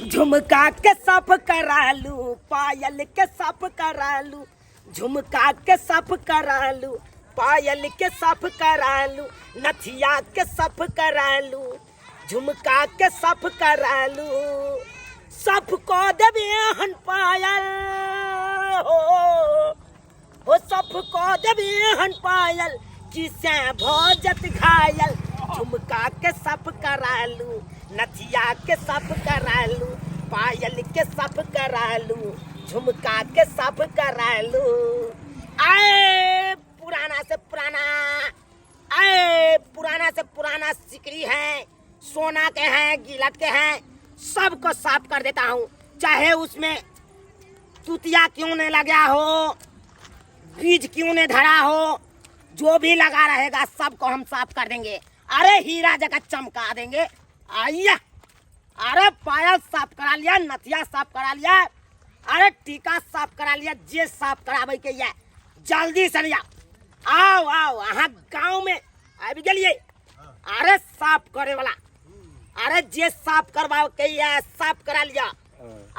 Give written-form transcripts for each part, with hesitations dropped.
झुमका के साफ करालू, पायल के साफ करालू, झुमका के साफ करालू, पायल के साफ करालू, नथिया के साफ करालू, झुमका के साफ करालू, साफ कऽ देबे हन पायल हो, हो साफ कऽ देबे हन पायल कि से भऽ जत घायल। झुमका के साफ करालू, नथिया के साफ करालू, पायल के साफ करालू, झुमका के साफ करालू। आए पुराना से पुराना, आए पुराना से पुराना सिकरी है, सोना के हैं, गिलट के हैं, सबको साफ कर देता हूँ, चाहे उसमें तुतिया क्यों नहीं लगा हो, बीज क्यों नहीं धरा हो, जो भी लगा रहेगा सबको हम साफ कर देंगे। अरे हीरा जगह चमका देंगे। आइया, अरे पायल साफ करा लिया, नथिया साफ करा लिया, अरे टीका साफ करा लिया, जे साफ कराबे के ये जल्दी से लिया। आओ आओ, अहाँ गांव में आबि गेलिए। अरे साफ करे वाला, अरे जे साफ करवाओ के ये साफ करा लिया।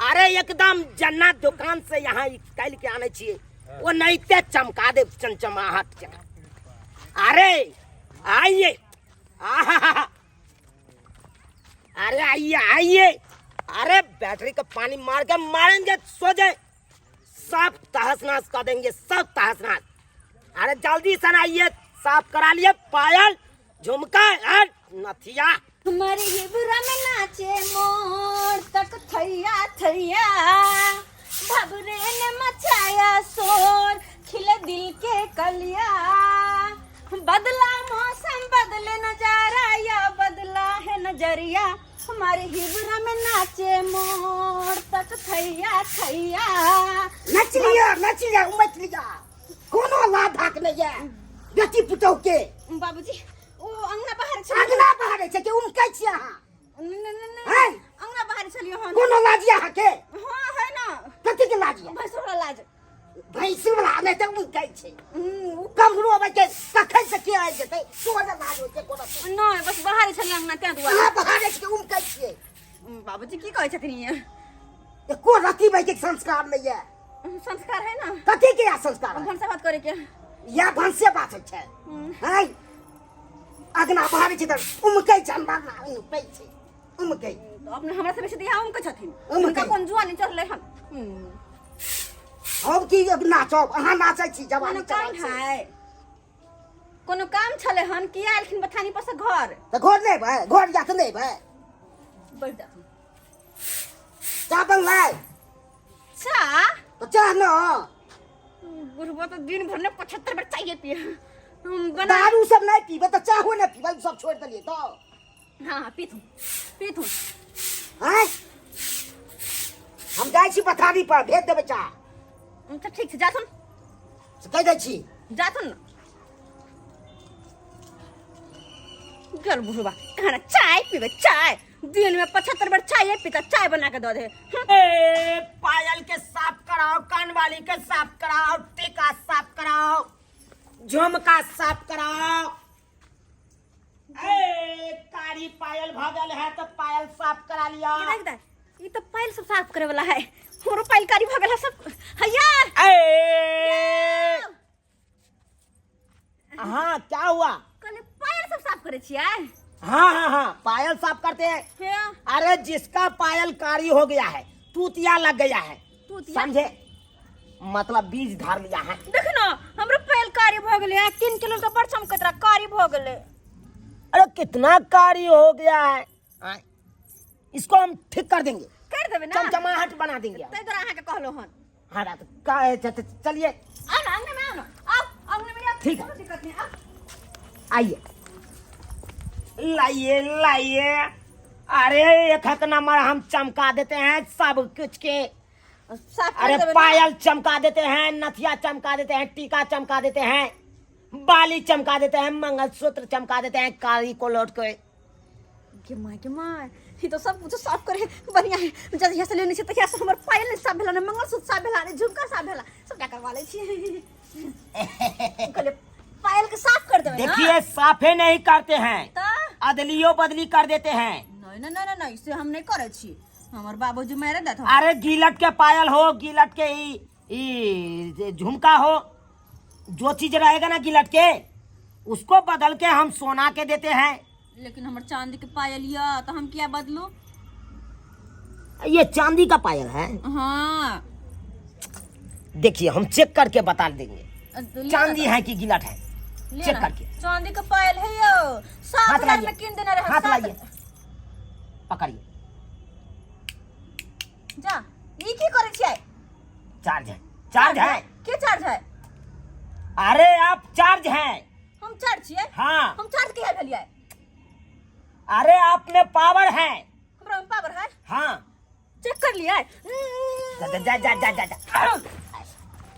अरे एकदम जन्ना दुकान से यहाँ निकाल के आने छिए, वो नैते चमका दे चमचमाहट जगह। अरे आइए, आहा, अरे आइए आइए, अरे बैटरी का पानी मार के मारेंगे सो जाए, सब तहस नहस कर देंगे, सब तहस नहस। अरे जल्दी से आइए, साफ करा लिए पायल झुमका और नथिया। हमारे हिबरा में नाचे मोर तक थैया थैया, भबरे ने मचाया शोर, खिले दिल के कलिया। बदला मौसम बदले नजारा, या बदला है नजरिया, हमारे हिबरा में नाचे मोर तक थैया थैया। नच लिया, नच लिया, उमच लिया, कोनो लाभ भाग नहीं है बेटी पुतोह के। बाबूजी ओ अंगना बाहर छलियै। अंगना बाहर छै के उमकै छी अहाँ? न, न, न, हैं? अंगना बाहर छलियै हन। कोनो लाज अहाँ के? हाँ है ना। कथी के लाज? भैंसुर वाला लाज। भैंसुर वाला नहि तऽ उमकै छै। ओ कमरो अबै के कखन से के आबि जेतै, तोरा लाज होइ छै कोनो? नहि, बस बाहर छलियै अंगना तें दुआरे। अहाँ बाहर छी के उमकै छियै? बाबूजी की कहै छथिन ई? एको रति भाई के संस्कार नहीं है। संस्कार है ना। कथी के या संस्कार है? भनसा भात करे के। या भनसे भात होइ छै। हैं, अगना बाहर छै तऽ उमकै छै, अंदर ना उमकै छै, उमकै। तऽ अपने हमरा से बेसी दिया उमकै छथिन। उमकै। हुनका कोन जुआ नहीं चढ़लै हन। हम की नाचब, अहाँ नाचै छी जवानी कोनो काम चढ़ल छै। है, कोनो काम छलै हन, किया एलखिन बथानी पर से घर? तऽ घर नहि भाई, घर जा तऽ नहि भाई। बैठ जाथुन। चाह बनलै? चाह? तऽ चाह न। बुढ़बा तऽ दिन भर ने 75 बेर चाय पिए हम बना। दारू सब नहि पीबै तऽ चाहो नहि पीबै, सब छोड़ि देलियै तऽ। हाँ हाँ, पीथुन पीथुन। आँय, हम जाइ छी पथारी पर, भेज देबै चाह। अच्छा ठीक छै, जाथुन। से कहि दै छी। जाथुन न। गेल बुढ़बा कहाँ चाय पीबै, चाय दिन में 75 बेर चाय पीता, चाय बना के दऽ दे। ए, पायल के साफ कराओ, कानवाली के साफ कराओ, टीका साफ कराओ, झुमका साफ कराओ। ए, कारी पायल भऽ गेल है तऽ पायल साफ करा लिया। देख दे, ई तऽ पायल सब साफ करे वाला है, हमरो पायल कारी भऽ गेल है सब हैया। ए, हाँ क्या हुआ? कहले पायल सब साफ करे छियै? हाँ हाँ हाँ, पायल साफ करते हैं। हे। अरे जिसका पायल कारी हो गया है, तूतिया लग गया है। तूतिया? समझे, मतलब बीज धार लिया है। देख ना, हमरो पायल कारी भऽ गेलै, 3 किलो के बड़ चमकत रहा, कारी भऽ गेलै। अरे कितना कारी हो गया है, आय, इसको हम ठीक कर देंगे। कर देबै ना? चमचमाहट बना देंगे। ताहि दुआरे अहाँके कहलहुँ हन। हाँ रात का है, चलिए। आओ ना अंगना में, आओ ना, आओ अंगना में आओ। ठीक है। कोनो दिक्कत नहीं, आओ। आइए, लाइए लाइए। अरे एक एक नंबर हम चमका देते हैं सब कुछ के। साफ कर अरे देबै ना? पायल चमका देते हैं, नथिया चमका देते हैं, टीका चमका देते हैं, बाली चमका देते हैं, मंगलसूत्र चमका देते हैं, कारी को लौट के। गे माय गे माय, ई तो सब कुछ साफ करे बढ़िया है। जहिया से लेने छी तहिया से हमर पायल नहि साफ भेला, ने मंगलसूत्र साफ भेला, ने झुमका साफ भेला, सबटा करवा लै छी। कहलियै पायल के साफ कर देबै ना? देखिए साफे नहीं करते हैं, तऽ अदलियो बदली कर देते हैं। नहीं नहीं नहीं नहीं, से हम नहीं करै छी। हमर बाबूजी मारे देत हम। अरे गिलट के पायल हो, गिलट के ई ई जे झुमका हो, जो चीज रहेगा ना गिलट के, उसको बदल के हम सोना के देते हैं। लेकिन हमर चांदी के पायल यऽ तऽ हम किया बदलू? ये चांदी का पायल है? हाँ। देखिए हम चेक करके बता देंगे ले चांदी ना। है कि गिलट है। ले चेक ना। करके। चांदी के पायल है यो, सात हाथ हजार लाइए। में कीन देने रहे। हाथ सात- लाइए, पकड़िए। जा, ई की करै छियै? चार्ज है, चार्ज है। के चार्ज है? अरे आप चार्ज हैं। हम चार्ज छियै? हाँ। हम चार्ज किया भेलियै? अरे आप में पावर है। हमरा में पावर है? हाँ। चेक कर लियै? जा जा जा जा जा जा।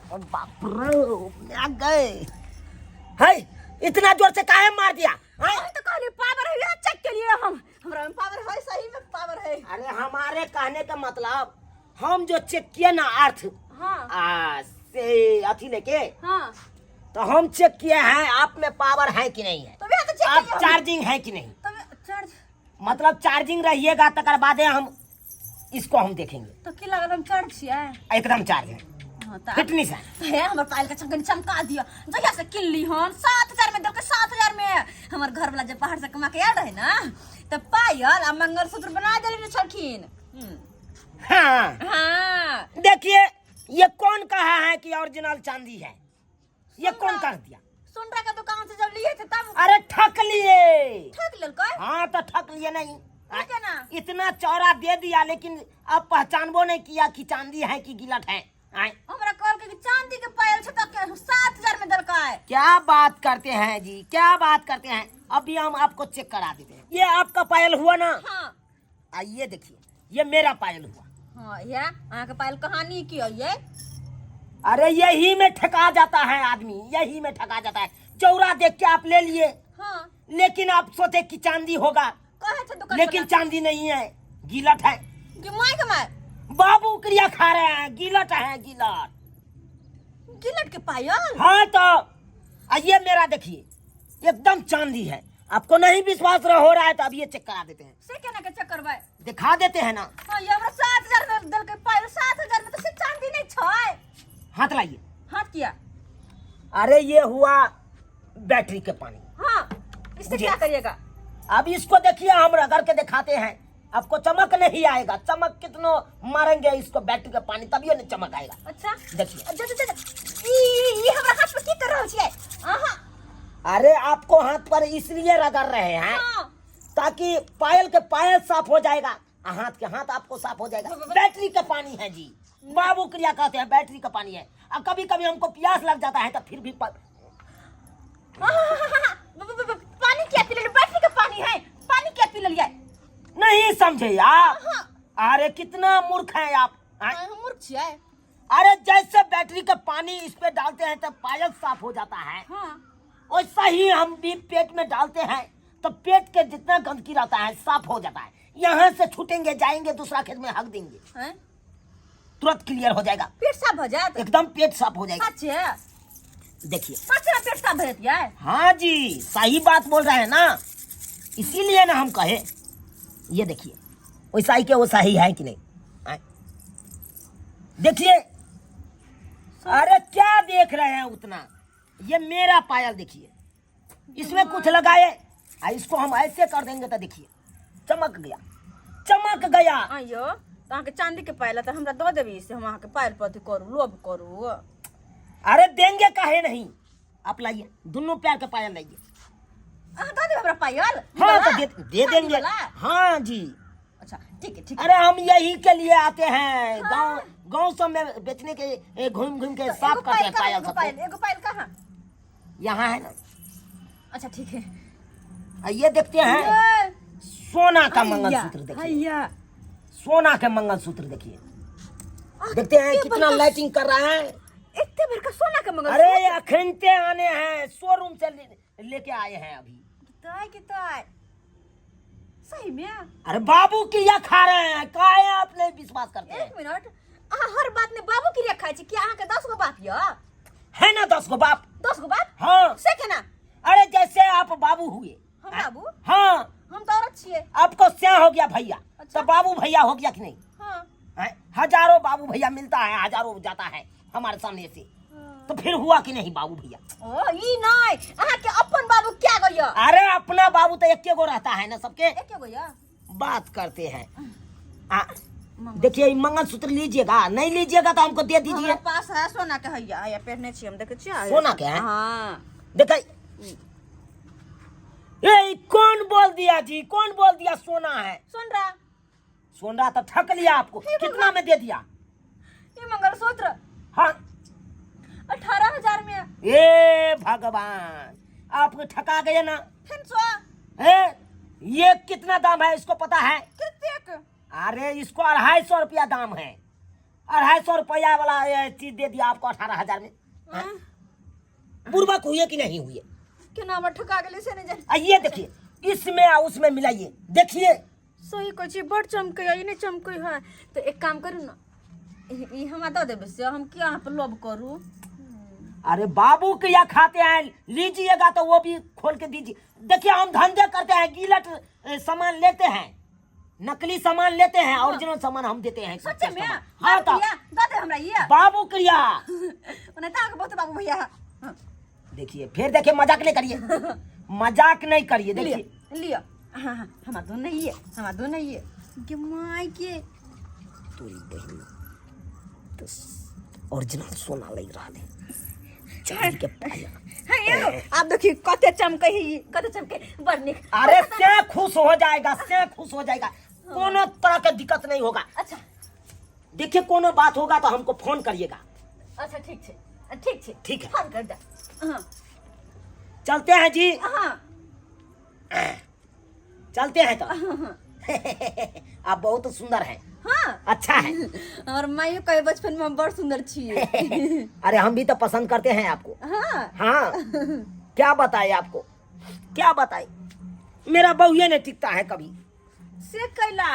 ओ बाप रे, आ गए है। इतना जोर से काहे मार दिया, हैं? हम तो कहलिए पावर है, चेक के लिए हम। हमरा में पावर है, सही में पावर है। अरे हमारे कहने का मतलब, हम जो चेक किए ना अर्थ आ, से अथी लेके, तो हम चेक किए हैं आप में पावर है कि नहीं है। तो वह तो चेक आप करिए हम। चार्जिंग है कि नहीं। तो चार्ज मतलब चार्जिंग रहिएगा तकर बादे हम इसको हम देखेंगे। तो की लागल हम चार्ज छियै? एकदम चार्ज है। हाँ, तऽ फिटनेस है। तो हे, हमर पायल के चमकन चमका दियो। जहिया से किनली हन 7,000 में देलकै, 7,000 में। हमर घर वाला जब बाहर से कमा के आयल रहे ना, तऽ पायल आ मंगलसूत्र बना देले छलखिन। हाँ। हाँ। देखिए ये कौन कहा है कि ओरिजिनल चांदी है? ये कौन कर दिया? सुनरा के दुकान से जब लिए थे तब। अरे ठक लिए। ठक लेलकै? हाँ, तो ठक लिए नहीं। ठीक है ना? इतना चौड़ा दे दिया, लेकिन अब पहचानबो नहीं किया कि चांदी है कि गिलट है। आय। हमरा कहलकै कि चांदी के पायल छै, तऽ 7,000 में देलकै। क्या बात करते हैं जी, क्या बात करते हैं। अभी हम आपको चेक करा देते हैं। ये आपका पायल हुआ ना? हाँ। आइए देखिए, ये मेरा पायल हुआ। हाँ, ये अहाँके पायल कहानी की है ये? अरे यही में ठका जाता है आदमी, यही में ठका जाता है। चौरा देख के आप ले लिए। हाँ। लेकिन आप सोचे कि चांदी होगा। कहे छै दुकान लेकिन वाला। चांदी नहीं है, गिलट है। कि my के my. बाबू क्रिया खा रहे हैं, गिलट है, गिलट। गिलट के पायल? हाँ, तो आइए मेरा देखिए, एकदम चांदी है। आपको नहीं विश्वास हो रहा है तो अब ये चेक करा देते हैं। से केना के चेक करबै? दिखा देते हैं ना। हाँ, ये हमरा 7,000 में देलकै पायल, 7,000 में तो से चांदी नहीं छै। हाथ लाइए। हाथ किया? अरे ये हुआ बैटरी के पानी। हाँ, इससे बुझे। क्या करिएगा? अब इसको देखिए, हम रगड़ के दिखाते हैं, आपको चमक नहीं आएगा। चमक कितनो मारेंगे इसको बैटरी के पानी, तभी नहीं चमक आएगा। अच्छा। देखिए। जा, जा, जा, जा। ई, ई हमरा हाथ पर की कर रहल छियै अहाँ? अरे आपको हाथ पर इसलिए रगड़ रहे हैं ताकि पायल के पायल साफ हो जाएगा, आ हाथ के हाथ आपको साफ हो जाएगा। बैटरी का पानी है जी, बाबू क्रिया कहते हैं, बैटरी का पानी है। अब कभी कभी हमको प्यास लग जाता है तो फिर भी पानी क्या पी ले? बैटरी का पानी है, पानी क्या पी लिया? नहीं समझे आप? अरे कितना मूर्ख हैं आप, हाँ? हम मूर्ख छियै? अरे जैसे बैटरी का पानी इस पे डालते हैं तो पायल साफ हो जाता है, वैसा ही हम भी पेट में डालते हैं तो पेट के जितना गंदगी रहता है साफ हो जाता है। यहाँ से छूटेंगे, जाएंगे दूसरा खेत में हक देंगे, हैं? तुरंत क्लियर हो जाएगा। पेट साफ हो जाए? एकदम पेट साफ हो जाएगा। सच है? देखिए। सच में पेट साफ हो जाती है? हाँ जी, सही बात बोल रहे हैं ना, इसीलिए ना हम कहे। ये देखिए, वैसा ही के वैसा ही है कि नहीं? आए। देखिए, अरे क्या देख रहे हैं उतना? ये मेरा पायल देखिए, इसमें कुछ लगाए, आ इसको हम ऐसे कर देंगे तो देखिए चमक गया, चमक गया। आइयो, तऽ अहाँके चांदी के पायल तऽ हमरा दऽ देबी से हम अहाँके पायल पर अथी करू, लोभ करू। अरे देंगे काहे नहीं, आप लाइए, दोनों प्यार के पायल लाइए। अहाँ दऽ देब हमरा पायल? हाँ, तो दे चांदी देंगे। वाला? हाँ जी। अच्छा ठीक है, ठीक है। अरे हम यही के लिए आते हैं, गांव गांव सब में बेचने के, घूम घूम के तो साफ एगो करते हैं पायल कहाँ? पायल एगो सबको। पायल, एगो पायल कहाँ? यहाँ है ना। अच्छा ठीक है। ये देखते हैं ये, सोना का हैया, मंगलसूत्र देखिए। हैया। सोना के मंगलसूत्र देखिए, देखते हैं ये कितना बड़का लाइटिंग कर रहा है। इतने बड़का सोना का मंगलसूत्र? अरे अखनते आने हैं, शोरूम से लेके आए हैं अभी। कितना कितना सही में? अरे बाबू क्रिया खा रहे हैं, काहे आप नहीं विश्वास करते हैं? एक मिनट, अहाँ हर बात में बाबू क्रिया खाइ छी कि? अहाँ के 10 गो बाप य? है ना 10 गो बाप। 10 गो बाप? हाँ। से केना? अरे जैसे आप बाबू हुए। हम बाबू? हाँ, हम तो औरत छियै। आपको क्या हो गया भैया? अच्छा। तो बाबू भैया हो गया कि नहीं? हाँ। हैं? हजारों बाबू भैया मिलता है, हजारों जाता है हमारे सामने से, तो फिर हुआ कि नहीं बाबू भैया? ओ ई नहीं, अहाँ के अपन बाबू क्या गया? अरे अपना बाबू तो एक गो रहता है ना सबके। एक गो या? बात करते हैं। देखिए ई मंगलसूत्र लीजिएगा, नहीं लीजिएगा तो हमको दे दीजिए। हमरा पास है सोना के हैया, हैया पहनने छी हम, देखै छियै? सोना के है? हाँ। देखै ए कौन बोल दिया जी, कौन बोल दिया सोना है? सुन रहा। सोना तो ठक लिया आपको। हे भगवान। कितना में दे दिया ये मंगलसूत्र? हाँ। 18,000 में। ए भगवान, आपको ठका गया ना। फिर सो। ए, ये कितना दाम है इसको पता है? कितने? अरे इसको 250 रुपया दाम है। 250 रुपया वाला ये चीज दे दिया आपको 18,000 में। हाँ? बुर्बक हुए कि नहीं हुए? केना हमर ठका गेलै से नहि जानि। आइए देखिए, इसमें आ उसमें मिलाइए, देखिए। सही कहै छी, बड़ चमकै है, ई नहि चमकै है। तऽ एक काम करू ने, ई हमरा दऽ देबै से हम किया अहाँ पर लोभ करू? अरे बाबू क्रिया खाते हैं, लीजिएगा तो वो भी खोल के दीजिए। देखिए हम धंधे करते हैं, गिलट सामान लेते हैं, नकली सामान लेते हैं, ओरिजिनल सामान हम देते हैं। सच्चे में? हाँ तो बाबू भैया, दऽ दे हमरा ये। बाबू क्रिया। ओना तऽ अहाँके बहुत बाबू भैया। हाँ। देखिए फिर देखिए, मजाक नहीं करिए, मजाक नहीं करिए। लिअ, देखिए लिअ। हाँ, हाँ, हमरा दो नहीं है, हमरा दो नहीं है। गे माय के। तोरी बहिन तो ओरिजिनल सोना लग रहा है, चांदी के पाया। हाँ, यो, आब देखिए कते चमकै है ई, कते चमकै, बड़ नीक। अरे से खुश हो जाएगा, से खुश हो जाएगा, कोनो तरह के दिक्कत नहीं होगा। अच्छा। देखिए कोनो बात होगा तो हमको फोन करिएगा। अच्छा ठीक छै, ठीक छै। ठीक है। फोन कर दे। हाँ। चलते हैं जी। हाँ। चलते हैं तो। आप बहुत सुंदर हैं। हाँ। अच्छा है। और माइयो कहे बचपन में हम बड़ सुंदर छिए। अरे हम भी तो पसंद करते हैं आपको। हाँ। हाँ। क्या बताए आपको, क्या बताए, मेरा बहुए नहीं टिकता है कभी। से कैला?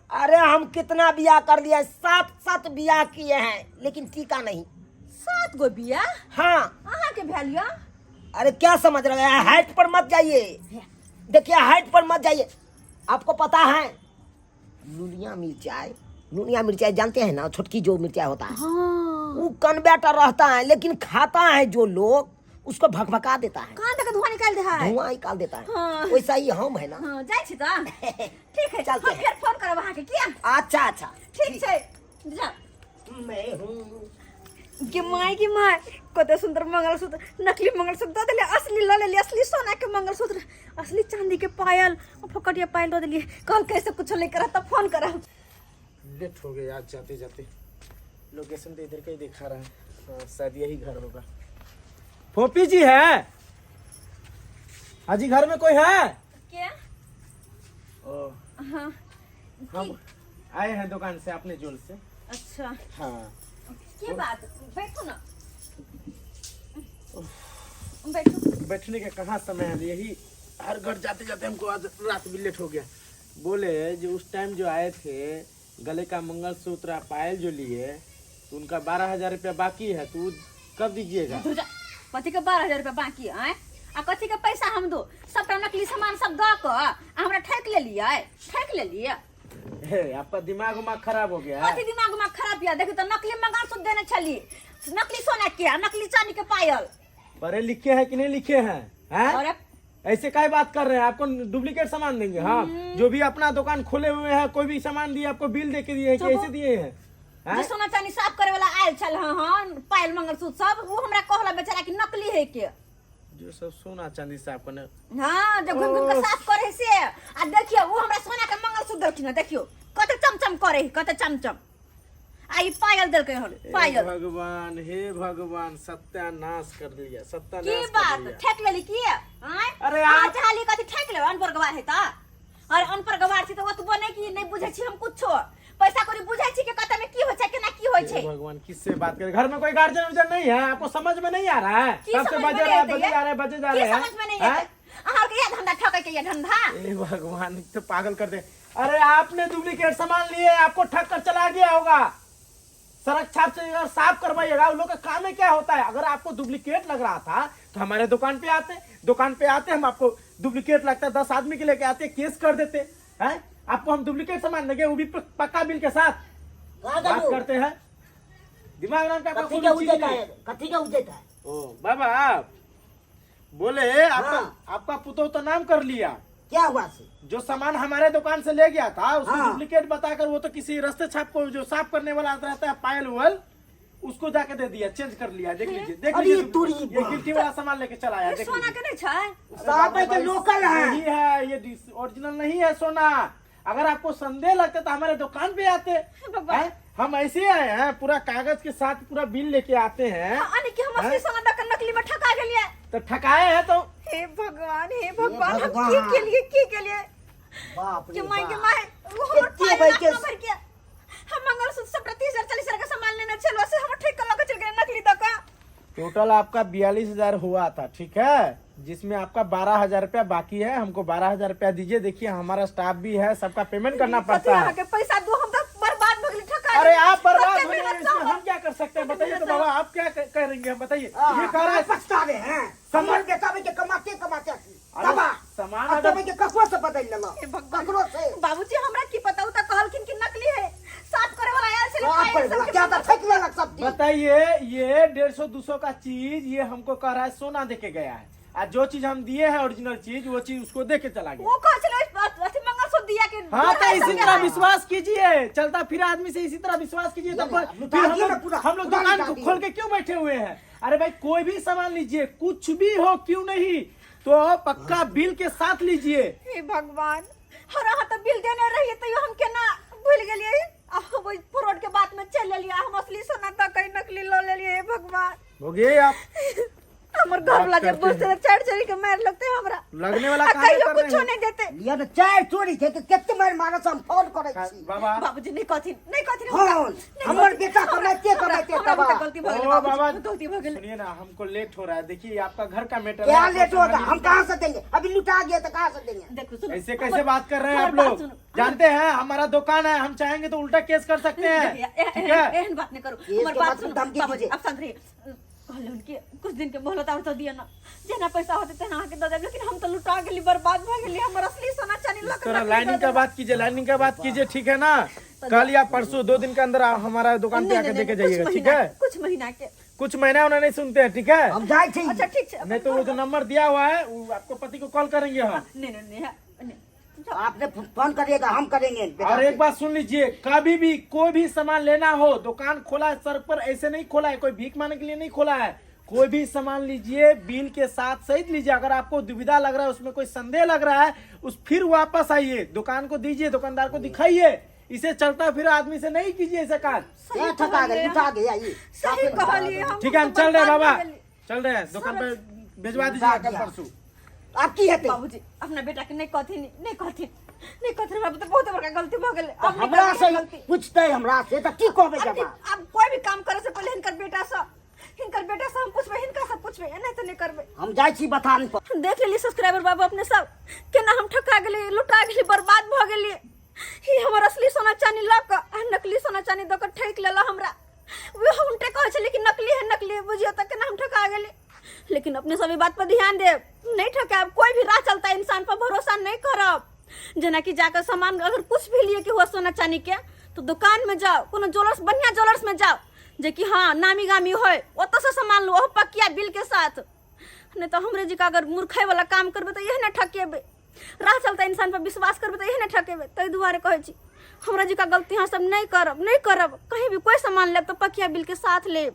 अरे हम कितना बियाह कर लिया, 7-7 बियाह किए हैं, लेकिन टीका नहीं। 7 गो बियाह? हाँ। अहाँ के भेल या? अरे क्या समझ रहे हैं, हाइट पर मत जाइए, देखिए हाइट पर मत जाइए। आपको पता है लुनिया मिर्चाई, लुनिया मिर्चाई जानते हैं ना, छोटकी जो मिर्चाई होता है। हाँ। वो कन्वर्टर रहता है, लेकिन खाता है जो लोग उसको भकभका देता है। कान तक धुआं निकाल दे है। धुआं निकाल देता है। हाँ। वैसा ही हम है ना। हाँ, जाय छी त। ठीक है, चलते हम हैं। फिर फोन करब अहाँ के, किया? अच्छा अच्छा। ठीक छै, जा। मैं हूँ। गे my, गे my, कते सुंदर मंगलसूत्र, नकली मंगलसूत्र दऽ देलियै, असली लऽ लेलियै, असली सोना के मंगलसूत्र, असली चांदी के पायल, फोकटिया पायल दऽ देलियै। कहलकै से कुछो ले करत तऽ फोन करब। लेट हो गया आज जाते जाते। लोकेशन तो इधर का ही दिखा रहा है। हाँ, शायद यही घर होगा। फोपी जी है? हाजी घर में कोई है? के? ओ, हाँ। हम आए हैं दुकान से अपने जोन से। अच्छा। हाँ। के बात, बैठो ना, बैठो। बैठने का कहाँ समय है, यही हर घर जाते जाते हमको आज रात भी लेट हो गया। बोले जो उस टाइम जो आए थे गले का मंगलसूत्र आ पायल जो लिए, तो उनका 12,000 रुपया बाकी है, तो वो कब दीजिएगा? दुर्गा, कथी के 12,000 रुपया बाकी है आ कथी के पैसा हम दो? सबटा नकली सामान सब दऽ कऽ आ हमरा ठकि लेलियै, ठकि लेलियै। हे, आपका दिमाग उमाग खराब हो गया है? कथी दिमाग उमाग खराब यऽ? देखियौ तऽ नकली मंगलसूत्र देने छली, नकली सोना के आ नकली चांदी के पायल। पढ़े लिखे हैं कि नहीं लिखे हैं, हैं? और ऐसे काय बात कर रहे हैं? आपको डुप्लीकेट सामान देंगे? हाँ, जो भी अपना दुकान खोले हुए हैं, कोई भी सामान दिए आपको बिल दे के दिए हैं कि चुप। ऐसे दिए हैं? हैं? जे सोना चांदी साफ करे वाला आयल छल, हाँ हाँ, पायल मंगलसूत्र सब, वो हमरा कहला बेचारा कि नकली है के। जो सब सोना चांदी साफ करने, हाँ, जो घूम घूम के साफ करे से। आ देखियो वो हमरा सोना के मंगलसूत्र देलखिन हन, देखियो कते चमचम करे है, कते चमचम। आ ई पायल देलकै हन, हे पायल। भगवान, हे भगवान, सत्यानाश कर लिया, सत्यानाश की कर बात लिया। ठेक लेली की? आँय? अरे अहाँ आप- चाहली कथी ठेक लेब? अनपढ़ गवार है त। अरे अनपढ़ गवार छी त ओतबो नहि कि नहि बुझै छी हम कुछो। पैसा कौड़ी बुझै छी कि कतऽ में की होइ छै, केना की होइ छै। हे भगवान, किससे बात करें? घर में कोई गार्जियन उर्जियन नहीं है? आपको समझ में नहीं आ रहा है? की सबसे समझ में बजे नहीं रहा है, एतै बजे ये? जा रहे हैं, बजे जा की रहे हैं। समझ में नहीं हैं? एतै? अहाँ के ये धंधा ठकै के ये धंधा? हे भगवान, तो पागल कर दे। अरे आपने डुप्लीकेट सामान लिए, आपको ठग कर चला गया होगा। सड़क छाप से अगर साफ करवाइएगा, उन लोग का काम ही क्या होता है? अगर आपको डुप्लीकेट लग रहा था तो हमारे दुकान पे आते, दुकान पे आते हम आपको डुप्लीकेट लगता है, 10 आदमी के लेके आते, केस कर देते हैं। आपको हम डुप्लीकेट सामान देंगे, वो भी पक्का बिल के साथ। कहाँ बात गेलू? करते हैं, दिमाग नाम का आपका कथी कोई के चीज उजैता नहीं। है, कथी के उजैता है? ओ बाबा, आप बोले आपका हाँ। आपका पुतोह तो नाम कर लिया। क्या हुआ से? जो सामान हमारे दुकान से ले गया था, उसको हाँ। डुप्लीकेट बताकर वो तो किसी रास्ते छाप को, जो साफ करने वाला आता रहता है पायल वल, उसको जाके दे दिया, चेंज कर लिया। देख लीजिए, देख अरे लीजिए, तोरी ये बा। गिल्टी वाला सामान लेके चला आया। ये देख सोना लीजिए। के नहीं छै। साहब के लोकल है। नहीं है, ये ओरिजिनल नहीं है सोना। अगर आपको संदेह लगता तो हमारे दुकान पे आते। भगवान। हैं? हम ऐसे ही आए हैं, पूरा कागज के साथ पूरा बिल लेके आते हैं। हाँ, यानी कि हम असली हैं? सोना दऽ के नकली में ठका गेलियै। तो ठकाए हैं तो हे भगवान, हे भगवान, हम भगवान। की के लिए, की के लिए? बाप रे के माय के बाप। My, वो हमर एते पाई भाई लाख के- न भर के हम मंगलसूत्र सब 30,000 40,000 का सामान लेने छल, से हम ठीक कर लके चल गेल नकली दऽ के। टोटल आपका 42,000 हुआ था, ठीक है, जिसमें आपका 12,000 रुपया बाकी है। हमको 12,000 रुपया दीजिए। देखिए, हमारा स्टाफ भी है, सबका पेमेंट करना कथी पड़ता है। अहाँके पैसा दू? हम तऽ बर्बाद भऽ गेली, ठका अरे गेली। आप बर्बाद कते हो जाएंगे, मेहनत इसमें से हम क्या कर सकते हैं, बताइए तो बाबा, आप क्या करेंगे हम, बताइए। ये कह रहा है पछतावे हैं। सामान- सामान बेचाबे के कमाते कमाते अरे तबा सामान आ अगर- तबे के ककरो से बदल लेलो। हे भगवान। ककरो से। बाबूजी, हमरा की पता, उ तऽ कहलखिन कि नकली है, साफ करे वाला आयल छलै। साफ पायल करे सबके वाला, क्या तऽ ठकि लेलक सब चीज। बताइए, ये 150 200 का चीज ये हमको कह रहा है सोना दे के गया है, और जो चीज हम दिए हैं ओरिजिनल चीज, वो चीज उसको दे के चला गया। वो कहै छलै अथी मंगलसूत्र दिया के। हाँ, तो इसी सब तरह विश्वास कीजिए, चलता फिर आदमी से इसी तरह विश्वास कीजिए तो नहीं, फिर लुटा हम दिए ना लोग पूरा, हम लोग पूरा दुकान लुटा को दिए। खोल के क्यों बैठे हुए हैं? अरे भाई, कोई भी सामान लीजिए, कुछ भी हो, क्यों नहीं तो पक्का बिल के साथ लीजिए। हे भगवान, हर अहाँ तऽ बिल देने रहिए, तैयो हम केना भूल गेलिए आ हम ओहि फ्रॉड के बात में चलि लेलिए आ हम असली सोना दऽ के नकली लऽ लेलिए। हे भगवान। भोगिए आप। हमर घर वाला बात जे करते बुझते तऽ चढ़ चढ़ के मारि लगते हमरा। लगने वाला आ काम कहियो कर रहे कुछो हैं। नहीं देते। लिअ ने, चारि चोरी छै तऽ कते मारि मारत, हम फोन करै छी। बाबा। बाबूजी, नहीं कहथिन, नहीं कहथिन। हाँ, हुनका, नहीं हमर कहथिन। बेटा कमाइते कमाइते हमरा तबाह। बुते गलती भऽ गेलै। ओ बाबा, बाबूजी, गलती भऽ गेलै। सुनिए ना, हमको लेट हो रहा है। देखिए, आपका घर का मैटर क्या है, लेट आपको होगा? संभालिए। हम कहाँ से देंगे? अभी लुटा गया तो कहाँ से देंगे? देखो, सुनो। ऐसे कैसे बात कर रहे हैं हमर आप बात लोग? सुनो। जानते हैं, हमारा दुकान है, हम चाहेंगे तो उल्टा केस कर सकते हैं। देखिए, ठीक है। एहन बात नहीं करू। केस हमर के बात बाद सुनू। धमकी बाबूजी, दीजिए। अब शांत रहिए। कहलहुँ कि कुछ दिन के मोहलत और तो दिअ ना, जेना पैसा होते तेना अहाँके दऽ देब, लेकिन हम तऽ लुटा गेली, बर्बाद भऽ गेली, हमर असली सोना चानी लऽ कऽ थोड़ा नकली लाइनिंग दऽ का देलक। बात कीजिए, लाइनिंग का बात कीजिए, ठीक है ना? कल या परसों, 2 दिन के अंदर आप हमारा दुकान पे नहीं, आकर नहीं, देके नहीं, जाइएगा, कुछ ठीक महीना है? कुछ महीना के। कुछ महीना उन्हें नहीं सुनते हैं, ठीक है? हम जाइ छी। अच्छा, ठीक छै। नहीं तो वो जो नंबर दिया हुआ है, वो आपको पति को कॉल करेंगे हम। नहीं नहीं नहीं नहीं। आपने फोन करिएगा, हम करेंगे बेटा और से। एक बात सुन लीजिए, कभी भी कोई भी सामान लेना हो, दुकान खोला है सड़क पर, ऐसे नहीं खोला है, कोई भीख मांगने के लिए नहीं खोला है। कोई भी सामान लीजिए, बिल के साथ सहित लीजिए। अगर आपको दुविधा लग रहा है, उसमें कोई संदेह लग रहा है, उस फिर वापस आइए, दुकान को दीजिए, दुकानदार को दिखाइए। इसे चलता फिर आदमी से नहीं कीजिए ऐसा काम। क्या ठका गए, लुटा गया ये। सही कहलिए हम। ठीक है, हम तऽ चल रहे हैं बर्बाद बाबा। भऽ गेली। चल रहे हैं, दुकान पे भिजवा दीजिए कल परसों। आब की हेतै? बाबूजी, अपना बेटा के नहीं कहथिन, नहीं कहथिन, नहीं कहथिन। हमरा तऽ बहुत बड़का गलती भऽ गेलै। तऽ अब नहीं हमरा करबै से गलती। पूछतै, हमरा से तऽ की कहबै अब जवाब? अब कोई भी काम करे से पहले हिनकर बेटा से हम पूछबै, हिनका से पूछबै, एना तऽ नहीं करबै। हम जाइ छी बथान पर। देख लेली सब्सक्राइबर बाबू अपने सब, केना हम ठका गेली, लुटा गेली, बर्बाद भऽ गेली। ई हमर असली सोना चानी लऽ कऽ आ नकली सोना चानी दऽ कऽ ठकि लेलक हमरा। वो उनटे कहै छलै कि नकली है, नकली है। बुझियौ तऽ केना हम ठका गेली। लेकिन अपने सब ई बात पर ध्यान देब, नहीं ठकायब। कोई भी राह चलता इंसान पर भरोसा नहीं करब। जेनाकि जाकर सामान अगर कुछ भी लिए के हुआ सोना चानी के, तो दुकान में जाओ, कोनो ज्वेलर्स, बढ़िया ज्वेलर्स में जाओ, जे कि हाँ नामी गामी होय, ओतऽ से सामान लू, ओहो पकिया बिल के साथ। नहीं तो हमरे जी का अगर मूर्खाई वाला काम करबै तऽ इएह ने ठकेबै। राह चलता इंसान पर विश्वास करबै तऽ इएह ने ठकेबै। ताहि दुआरे कहै छी, हमरा जी का गलती अहाँ सब नहीं करब, नहीं करब। कहीं भी कोई सामान लेब तऽ पकिया बिल के साथ लेब।